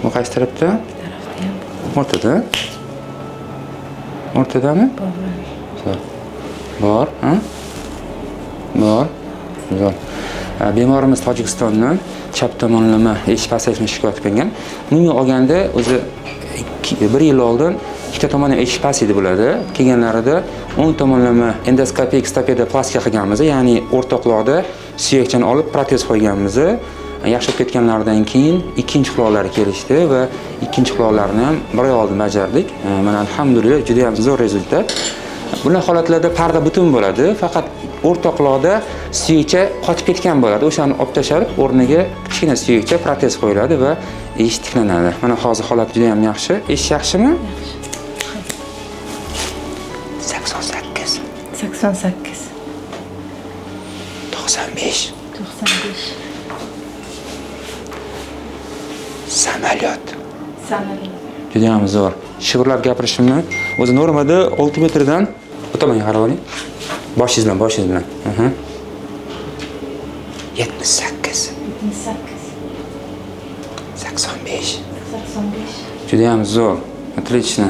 Bu qaysi tarafda? Tarafda ham. O'rtada. O'rtadami? Bor. Zo'r. Bor, ha? Bor. Zo'r. Bemorimiz Tojikistondan chap tomonlama eshik pasayishini shikoyat qilgan. Umuman olganda o'zi 1 yil oldin ikkita tomon ham eshik past edi bo'ladi. Kelganlarida o'ng tomonlama endoskopik stapedoplastika qilganmiz, ya'ni o'rta quloqda suyakchani olib protez qo'yganmiz. Yaxshi bo'lib ketganlaridan keyin ikkinchi quloqlari kelishdi va ikkinchi quloqlarini ham bir oy oldin bajardik. Mana alhamdulillah juda ham zo'r rezultat. Bunday holatlarda parda butun bo'ladi, faqat o'rta quloqda suyakcha qotib ketgan bo'ladi. O'shani olib tashlab, o'rniga kichkina suyakcha protez qo'yiladi va eshik tiklanadi. Mana hozir holat juda ham yaxshi. Eshik yaxshimi? Yaxshi. 88, 88. 95, 95. Samolyot. Samolyot. Juda ham zo'r. Shivirlab gapirishimni o'zi normada 6 metrdan bu tomonga qarab oling. Boshingiz bilan, boshingiz bilan. 78, 78. 85. 85. Juda ham zo'r. Отлично.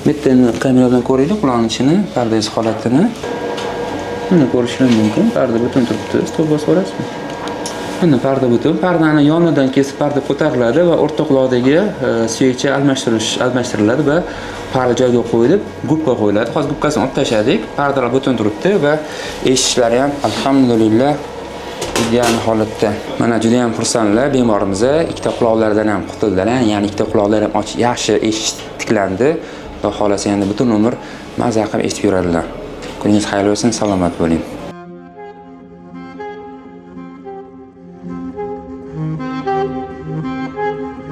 Bitta endi kamera bilan ko'raylik quloqning ichini, pardangiz holatini. Buni ko'rishingiz mumkin. Parda butun turibdi. Stol bosib olasizmi? Buni parda butun, pardani yonidan kesib parda ko'tariladi va o'rta quloqdagi suyakcha almashtiriladi va parda joyiga qo'yilib, gubka qo'yiladi. Hozir gubkasini olib tashladik. Pardalar butun turibdi va eshiklari ham alhamdulillah ideal holatda. Mana juda ham xursandlar, bemorimiz ikkita quloqlaridan ham qutuldilar, ya'ni ikkita quloqlari ham ochiq, yaxshi eshik tiklandi. Xudo xohlasa endi butun umr maza qilib eshitib yuradilar. Kuningiz xayrli bo'lsin, salomat bo'ling.